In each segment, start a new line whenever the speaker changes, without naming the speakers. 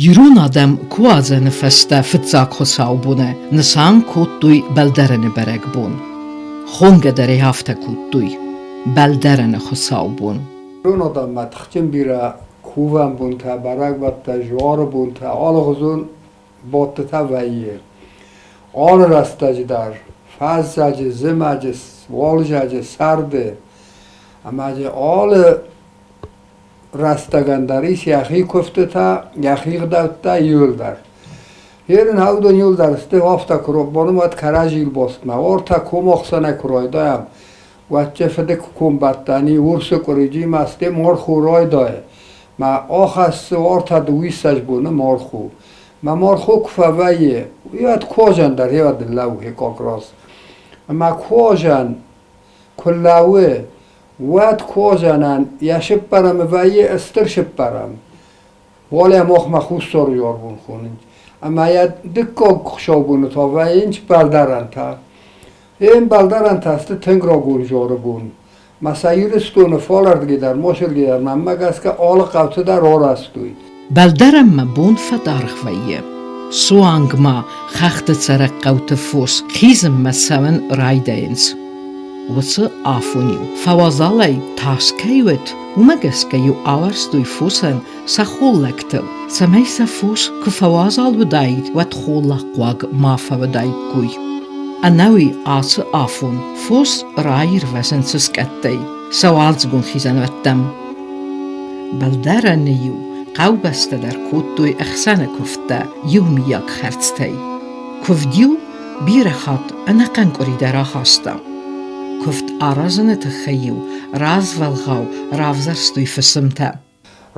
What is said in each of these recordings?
Ирон адӕм Куадзӕны фӕстӕ фыццаг хуыцаубоны нысан кодтой Бӕлдӕрӕны бӕрӕгбон. Хонгӕ дӕр ӕй афтӕ кодтой Бӕлдӕрӕны хуыцаубон.
Ирон адӕммӕ тыхджын бирӕ кувӕн бонтӕ, бӕрӕгбӕттӕ, зуары бонтӕ, алыгъуызон бадтытӕ вӕййы. Алы рӕстӕджы дӕр, фӕззӕджы, зымӕджы, уалдзӕджы, сӕрды ӕмӕ дзы алы рӕстӕгӕн дӕр ис йӕхи куывтытӕ, йӕхи гъдӕуттӕ иуылдӕр. Ерын уыдон иуылдӕр сты афтӕ куы боны уӕд кӕрӕдзийыл бостмӕ, ортӕ комахсӕнӕй куы райдайӕм, уӕд дӕ фыды куы комбӕттӕни урсы къуыриджимӕ сте мархо райдайы. Мӕ ахӕссы ортӕ дыууиссӕдз боны мархо. Мӕ мархо куы фӕвӕййы, уӕд куазӕн дӕр уӕд ныллӕууы как раз. Ӕмӕ куазӕн куы лӕууы, уӕд куазӕнӕн йӕ сыппӕрӕмы вӕййы стыр сыппӕрӕм. Уалӕ махмӕ Хуссар Ирбон хонынц. Ӕмӕ йӕ дыккаг хуыцаубоны та вӕййынц бӕлдӕрӕнтӕ. Ем бӕлдӕрӕнтӕ сты тынг рагон зары бон. Мӕ сӕ Ирыстоны фалӕрдыгӕй дӕр, мосырдыгӕй дӕр мӕнмӕ гӕсгӕ алы хъӕуты дӕр арӕзтой.
Бӕлдӕрӕнмӕ бон фӕдаргъ вӕййы. Суанг ма хӕхты цӕрӕг хъӕуты фос хизынмӕ цӕуын райдайынц. Уыцы афон-иу фӕуазалӕй тас кӕй уыд, уымӕ гӕсгӕ-иу ауӕрстой фосӕн сӕ холлӕгтыл, цӕмӕй сӕ фос куы фӕуазал уыдаид, уӕд холлагхъуаг ма фӕуыдаиккой. Ӕнӕуи ацы афон фос раирвӕзынц скъӕттӕй сӕ уалдзыгон хизӕнуӕттӕм. Бӕлдӕрӕны-иу хъӕубӕстӕ дӕр кодтой ӕхсӕны куывдтӕ иумиаг хӕрдзтӕй. Куывд-иу бирӕ хатт ӕнӕхъӕн къуыри дӕр ахаста. Куывд аразыны тыххӕй-иу развӕлгъау равзӕрстой фысымтӕ.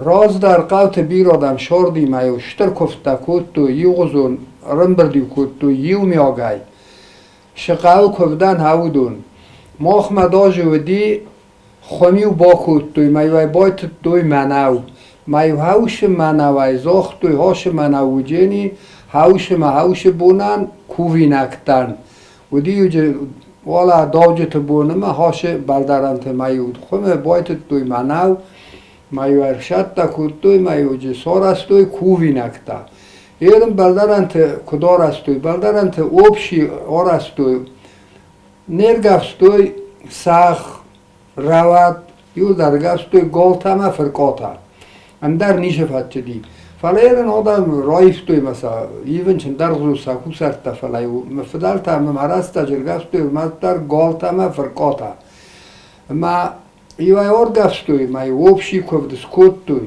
Раздӕр хъӕуты бирӕ адӕм сӕрдимӕ-иу стыр куывдтӕ кодтой, иугъуызон ӕрӕмбырд-иу кодтой иумиагӕй. Цы хъӕуы куывдӕн уыдон. Махмӕ даже уыди, хуым-иу бакодтой, мӕ-иу ӕй байтыдтой мӕнӕу. Мӕ-иу хӕусы мӕнӕуӕй загътой, хӕсы мӕнӕу уыджени, хӕусы мӕ хӕусы бонӕн кувинӕгтӕн. Уыди-иу уӕлӕ давджыты боны мӕ хӕсы бӕлдӕрӕнты мӕ-иу хуымы байтыдтой мӕнӕу, мӕ-иу ӕрсӕттӕ кодтой, мӕ-иу джы сарӕзтой кувинӕгтӕ. Ерын бӕлдӕрӕнты куыд арӕзтой? Бӕлдӕрӕнты общий арӕзтой, не ргӕвстой сӕгъ, рӕуӕд, иуылдӕр ӕргӕвстой голтӕ ӕмӕ фыркъотӕ. Ӕндӕр ницы фӕтчыди. Фӕлӕ ерын адӕм раивтой мӕ сӕ ивын чындӕргъуызон сӕ кусӕрттӕ, фӕлӕ-иу мӕ фыдӕлтӕ ӕмӕ мӕ рӕстӕджы ӕргӕвстой ӕрмӕстдӕр галтӕ ӕмӕ фыркъотӕ. Ӕмӕ иуӕй ӕргӕвстой, ӕмӕ-иу общий куывд скодтой.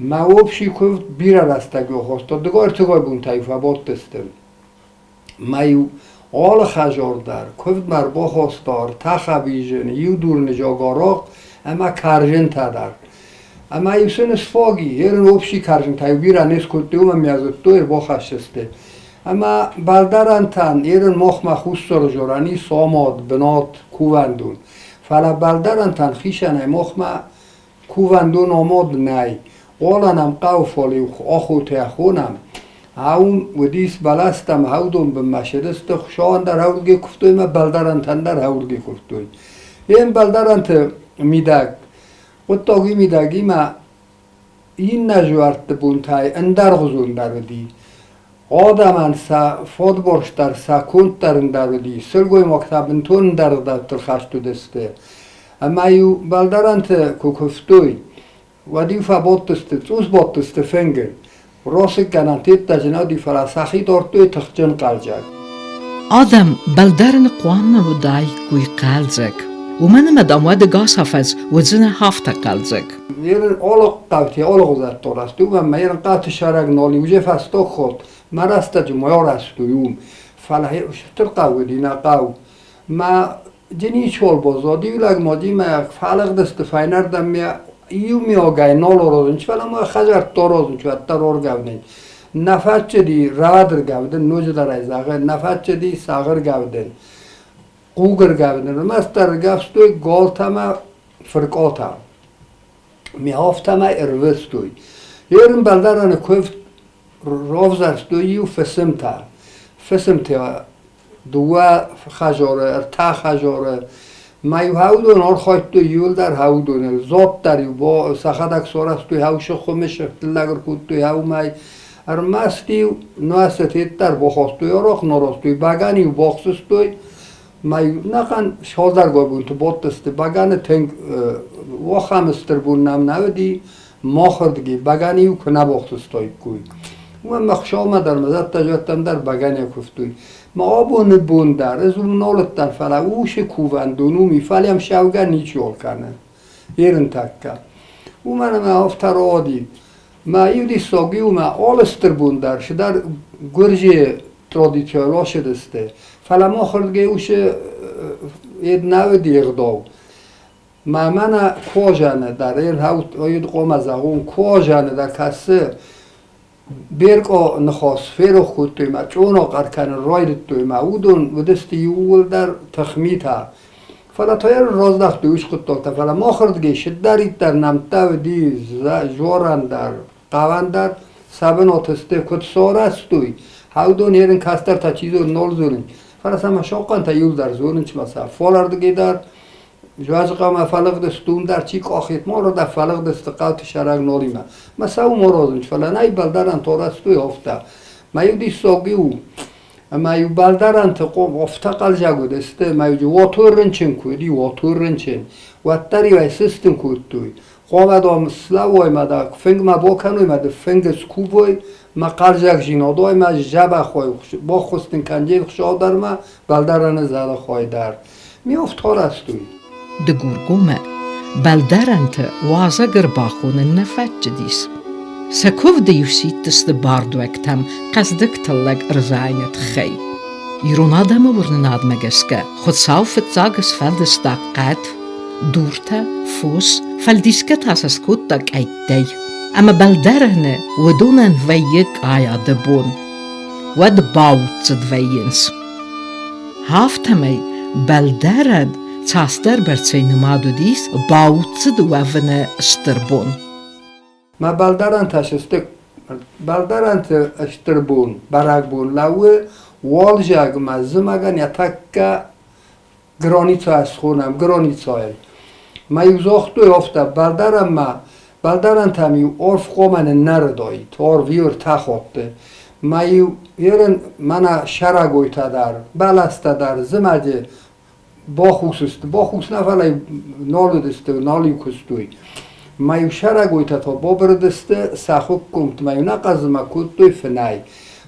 Мӕ общий куывд бирӕ рӕстӕг охоста, дыгой-ӕртыгой бонтӕ-иу фӕбадтысты. Мӕ-иу алы хӕзар дӕр куывдмӕ ӕрбахаста ӕртӕ хӕбизын, иу дурыны арахъ ӕмӕ кӕрзынтӕ дӕр. Ӕмӕ-иу сын сфаг и, ерын общий кӕрзынтӕ-иу бирӕ не скодтой, уымӕн мӕ зыдтой, ӕрбахӕсдзысты. Ӕмӕ бӕлдӕрӕнтӕн ерын махмӕ Хуссары Жорӕн ис амад бынат, кувӕндон. Фӕлӕ бӕлдӕрӕнтӕн хицӕнӕй махмӕ кувӕндон амад нӕй. Уалӕн ӕм хъӕуы фале ахотӕ хонӕм. Аум уыдис бӕлӕстӕм хӕудон бынмӕ сыдысты, Хуыцауӕн дӕр хӕуылге куывтой ӕмӕ бӕлдӕрӕнтӕн дӕр хӕуылге куывтой. Йе мбӕлдӕрӕнты мидӕг, хъуыддаги мидӕгимӕ иннӕ зуӕртты бонтӕй ӕндӕргъуызон дӕр уыди. Адӕмӕн сӕ фадбарц дӕр, сӕ конд дӕр ӕндӕр уыди, сылгоймӕгтӕ бынтон ӕндӕр ӕгъдӕуттыл хӕст уыдысты. Ӕмӕ-иу бӕлдӕрӕнты куы куывтой, уӕд-иу фӕбадтысты, цъус бадтысты фынгыл. Росыггӕнӕн тедтӕ нӕ уыди, фӕлӕ сӕхи дардтой тыхджын хъӕлдзӕг.
Адӕм бӕлдӕрыны хъуамӕ уыдаиккой хъӕлдзӕг, уымӕн ӕмӕ дам уӕд ӕгас афӕдз уыдзынӕ афтӕ хъӕлдзӕг.
Ерын олохъхъӕути олохъузӕттораст, уымӕн ма ерын хъӕуты сӕрӕг нал иузе фӕстаг хатт мӕ рӕстӕджы ма арӕзтой уым. Фӕлӕ стыр хъӕу уыди нӕ хъӕу. Мӕ диничол баззад, иу лӕг ма димӕ фӕлыгъдысты фӕйнӕрдӕм ме иумиагӕй нал аразынц, фӕлӕ ма хӕдзӕрттӕ аразынц, уӕддӕр аргӕвдын. Нӕ фӕччыди рӕвӕдыргӕвдын, ноджыдӕр ӕй зӕгъы, нӕ фӕччыди сӕгъыргӕвдын, хъугыргӕвдын, ӕрмӕстдӕр ӕргӕвстой галтӕ ӕмӕ фыркъатӕ. Ме афтӕмӕй ӕрвыстой. Ерын бӕлдӕрӕны куывд равзӕрстой иу фысымтӕ. Фысымтӕ дыууӕ хӕдзары, ӕртӕ хӕдзары. Ма-иу хӕудон архайдтой иуылдӕр хӕудоныл. Зод дӕр-иу сӕхӕдӕг сарӕзтой хӕусы хуымы сыфтыллӕг ӕркодтой хӕумӕй. Ӕрмӕст-иу нуӕзты теддӕр бахастой арахъ, нарӕзтой бӕгӕны-иу бахсыстой, ма иу ӕнӕхъӕн цалдӕргай бонты бадтысты бӕгӕны тынг ахӕм стыр бон нӕм нӕ уыди, махырдыги бӕгӕны-иу куы нӕ бахсыстаиккой. Уымӕн мӕ Хуыцаумӕ дӕр, мӕ зӕдтӕ-зӕдтӕм дӕр бӕгӕныйӕ куывтой. Мӕ абоны бон дӕр ӕз уым нал уыдтӕн, фӕлӕ усы кувӕндон уым и, фӕлӕ йӕм сӕвгӕ ничиуал кӕны. Ерынтӕккӕ. Уымӕн ӕмӕ афтӕ рауади. Мӕ иу диссаг иумӕ алы стыр бон дӕр цыдӕр гуырдзыйы традицийӕ рацыдысты, фӕлӕ махырдыгӕй уыцы йед нӕ уыди ӕгъдау. Мӕ мӕнӕ кожаны дӕр, ӕд хъуамӕ зӕгъон, кожаны дӕр кӕцы Беркъо ныхас ферох кодтой мӕ чъоно хъӕр кӕнын райдыдтой мӕ уыдон уыдысты иууылдӕр тыхмитӕ. Фӕлӕ та йӕ раздӕхтой уыцы хъуыддӕгтӕ, фӕлӕ махырдыгӕй сыддӕриддӕр нӕмттӕ уыди Жорӕн дӕр, Хъавӕн дӕр, сӕ бынаты сты, куыд сарӕзтой, уыдон ерын кӕстӕртӕ чи зоны, нал зонынц. Фӕлӕ сӕ мӕ сахъхъӕнтӕ иуылдӕр зонынц мӕ сӕ фалӕрдыгӕй дӕр Жуазыхъӕумӕ фӕлыгъдысты, уым дӕр чи къахет морыда фӕлыгъдысты хъӕуты сӕраг нолимӕ. Мӕ сӕ уым аразынц, фӕлӕ нӕй бӕлдӕрӕн торӕстой афтӕ. Мӕ иу диссаг у, ӕмӕ иу бӕлдӕрӕнты хъом афтӕ хъӕлдзӕг уыдысты, ӕмӕ иу уатор рынчын куы уыди, уатор рынчын, уӕддӕр-иу ӕй сыстын кодтой. Хъуамӕ, дам, слӕууой мӕ да фынгмӕ бакӕной мӕ ды фынгы скувой, мӕ хъӕлдзӕгдзинад уой, мӕ дзӕбӕх уой, баххуыс дын кӕндзӕн Хуыцау дӕр ма, бӕлдӕрӕны зӕры хай дӕр. Ме ӕфтуарӕстуй.
Дыгургомӕ бӕлдӕрӕнты уазӕг ӕрбахонын нӕ фӕтчыдис. Сӕ куывды-иу сидтысты бардуӕгтӕм хъӕздыг тыллӕг ӕрзайыны тыххӕй. Ирон адӕмы уырнынадмӕ гӕсгӕ Хуыцау фыццаг сфӕлдыста хъӕд, дуртӕ, фос, фӕлдисгӕ та сӕ скодта къӕйттӕй. Ӕмӕ бӕлдӕрӕны уыдонӕн вӕййы къайады бон. Уӕд бауддзыд вӕййынц. Афтӕмӕй бӕлдӕрӕн цасдӕрбӕрцӕй нымад уыдис бауддзыд уӕвыны стыр бон.
Мӕ бӕлдӕрӕнтӕ сысты бӕлдӕрӕнты стыр бон, бӕрӕгбон лӕууы уалдзӕгмӕ, зымӕгӕн йӕ тӕккӕ границӕ схонӕм, границӕйыл. Мӕ иу загътой афтӕ, бӕлдӕрӕнмӕ, бӕлдӕрӕнтӕм-иу арф хъуамӕ ныннӕрыдаид, арв-иу ӕртӕ хатты. Мӕ-иу ерын мӕнӕ сӕрӕгойтӕ дӕр, бӕлӕстӕ дӕр зымӕджы бахус сты, бахус нӕ, фӕлӕ нал уыдысты, нал-иу куыстой. Мӕ-иу сӕрӕгойтӕ та бабырыдысты сӕ хуыккомты, мӕ-иу нӕ хъӕзмӕ кодтой фынӕй.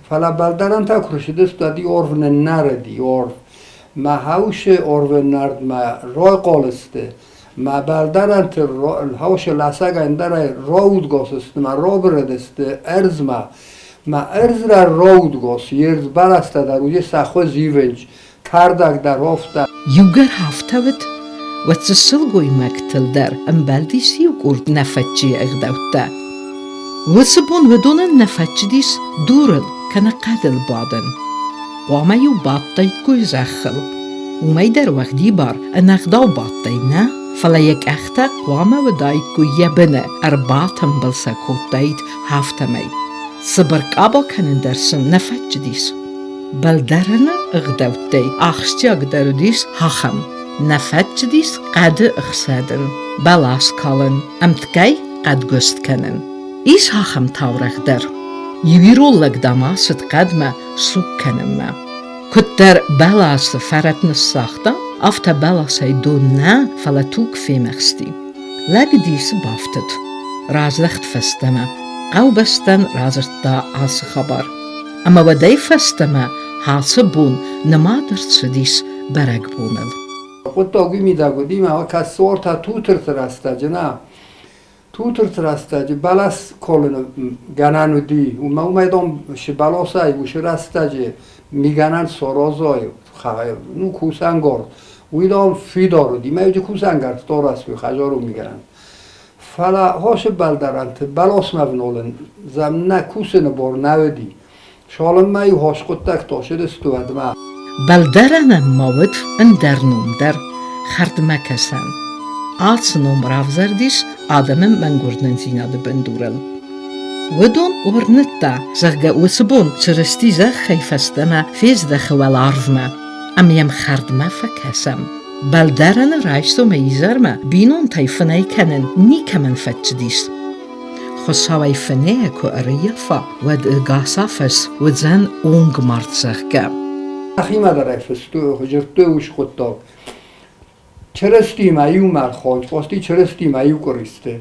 Фӕлӕ бӕлдӕрӕнтӕ куы рцыдысты, уӕд-иу арв ныннӕрыди, арв. Мӕ хаусы арвы нӕрдмӕ райхъал сты, мӕ бӕлдӕрӕнты хаусы ласӕг ӕндӕрӕй раудгас сты, мӕ рабырыдысты ӕрдзмӕ. Мӕ ӕрдзрӕ раудгас, ӕрдз бӕлӕстӕ дӕр уыди сӕ хуыз ивынц, кӕрдӕг дӕр афтӕ.
Иугӕр афтӕ уыд, уӕд дзы сылгоймӕгтыл дӕр ӕмбӕлдис иу къорд нӕфӕтчыйы ӕгъдӕуттӕ. Уыцы бон уыдонӕн нӕ фӕтчыдис дурыл кӕнӕ хъӕдыл бадын. Хъуамӕ-иу бадтаиккой зӕххыл. Уымӕй дӕр уӕгъдибар, ӕнӕгъдау бадтӕй нӕ, фӕлӕ йӕ къӕхтӕ хъуамӕ уыдаиккой йӕ быны, ӕрбатымбыл сӕ кодтаид афтӕмӕй. Цыбыр къаба кӕнын дӕр сын нӕ фӕтчыдис. Бӕлдӕрӕны ӕгъдӕуттӕй ахсджиагдӕр уыдис ахӕм: нӕ фӕтчыдис хъӕды ӕхсӕдын, бӕлас калын, ӕмткӕй хъӕдгуыст кӕнын. Ис ахӕм таурӕгъ дӕр. Иу ирон лӕг, дам, ацыд хъӕдмӕ суг кӕнынмӕ. Куыддӕр бӕласы фӕрӕт ныссагъта, афтӕ бӕласӕй дон нӕ, фӕлӕ туг фемӕхсти. Лӕг дисы бафтыд. Раздӕхт фӕстӕмӕ. Хъӕубӕстӕн радзырдта ацы хабар. Ӕмӕ уӕдӕй фӕстӕмӕ ацы бон нымад ӕрцыдис бӕрӕгбоныл.
Хъуыддаг уый мидӕг уыди, мӕ кӕсортӕ Тутырты рӕстӕджы нӕ, Тутырты рӕстӕджы бӕлас колыны гӕнӕн уыди. Уымӕ уымӕй дон сы бӕласӕй уыцы рӕстӕджы мигӕнӕн сорозой, ну, кусӕнгарз. Уый дам фидар уыди. Мӕ уыди кусӕнгарз торасуй, хӕдзарон мигӕнӕн. Фӕлӕ хосы бӕлдӕрӕнты бӕласмӕ внолын зӕм нӕ кусыны бор нӕ уыди. Цалынмӕ-иу хос хъуыддӕгтӕ ссыдысты, уӕдмӕ.
Бӕлдӕрӕнӕн ма уыд ӕндӕр ном дӕр хӕрдмӕ кӕсӕн. Ацы ном равзӕрдис адӕмы мӕнгуырнындзинады бындурыл. Уыдон уырныдта, зӕгъгӕ, уыцы бон Чырысти зӕххӕй фӕстӕмӕ фездӕхы уӕларвмӕ, ӕмӕ йӕм хӕрдмӕ фӕкӕсӕм. Бӕлдӕрӕны райсомӕй изӕрмӕ бинонтӕй фынӕй кӕнын никӕмӕн фӕтчыдис. Хуыцауӕй фынӕйӕ куы ӕрыййафа, уӕд ӕгас афӕдз уыдзӕн онгмард, зӕгъгӕ.
Нӕхимӕ дӕр ӕй фыстой, дзырдтой уыцы хъуыддаг. Чырыстимӕ иумӕ ӕрхауд, Къости Чырыстимӕ иу къуыристы.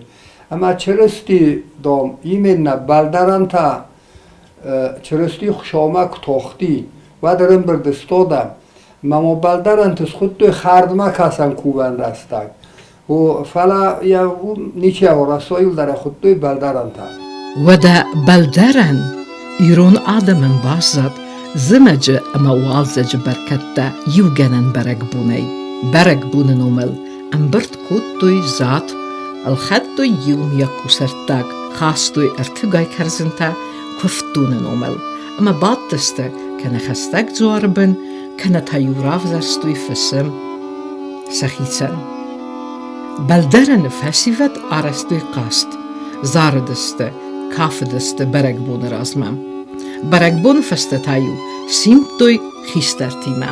Ӕмӕ Чырысти, дам, именно бӕлдӕрӕнтӕ Чырысти Хуыцаумӕ куы тохти, уӕд ӕрӕмбырд сты адӕм. Ӕмӕ ма бӕлдӕрӕнты схуыдтой хӕрдмӕ кӕсӕн кувӕн рӕстӕг. О, фӕлӕ йӕ уым ничи ауӕрста, иуылдӕр ӕй хуыдтой бӕлдӕрӕнтӕ.
Уӕдӕ бӕлдӕрӕн ирон адӕмӕн баззад зымӕджы ӕмӕ уалдзӕджы бӕркӕдтӕ иугӕнӕн бӕрӕгбонӕй. Бӕрӕгбоны номыл ӕмбырд кодтой зад, ӕлхӕдтой иумиаг кусӕрттаг, хастой ӕртыгай кӕрдзынтӕ куывддоны номыл ӕмӕ бадтысты кӕнӕ хӕстӕг дзуары бын, кӕнӕ та-иу равзӕрстой фысым сӕхицӕн. Бӕлдӕрӕны фӕсивӕд арӕзтой хъазт, зарыдысты, кафыдысты бӕрӕгбоны размӕ. Бӕрӕгбоны фӕстӕ та-иу симдтой хистӕртимӕ.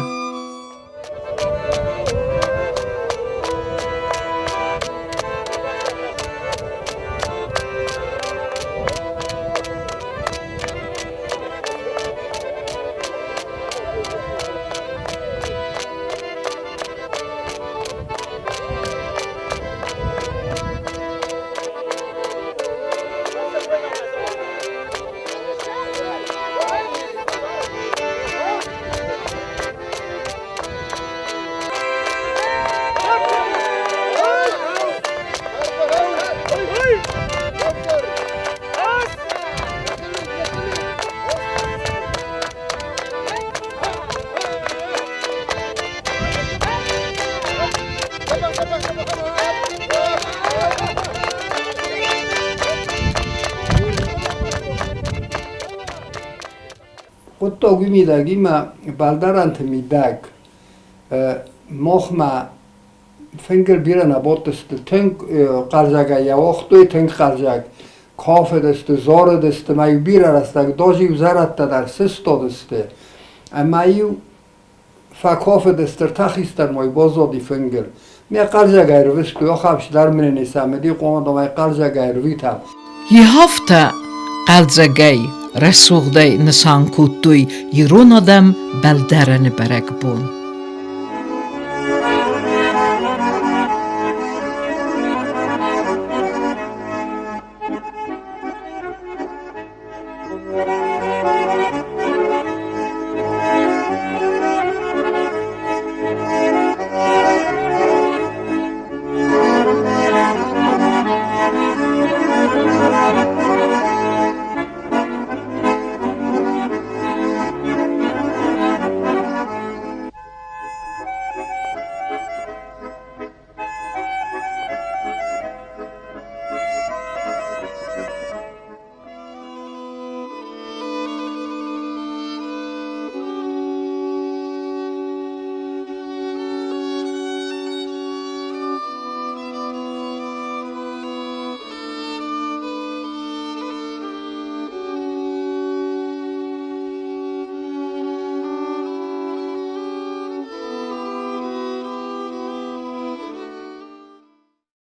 Хъуыддаг уый мидӕг и мӕ бӕлдӕрӕнты мидӕг махмӕ фынгыл бирӕ нӕ бадтысты, тынг хъӕлдзӕгӕй йӕ уагътой, тынг хъӕлдзӕг. Кафыдысты, зарыдысты, ма-иу бирӕ рӕстӕг даже-иу зӕрӕдтӕ дӕр сыстадысты. Ӕмӕ-иу фӕкафыдысты ӕртӕ хистӕрмӕ баззади фынгыл. Ме хъӕлдзӕгӕй рвыстой, ахӕм дӕр мын не сӕмыди, хъуамӕ дам ӕй хъӕлдзӕгӕй ӕрвитӕм.
Ехавтӕ хъӕлдзӕгӕй, рӕсугъдӕй нысан кодтой ирон адӕм Бӕлдӕрӕны бӕрӕгбон.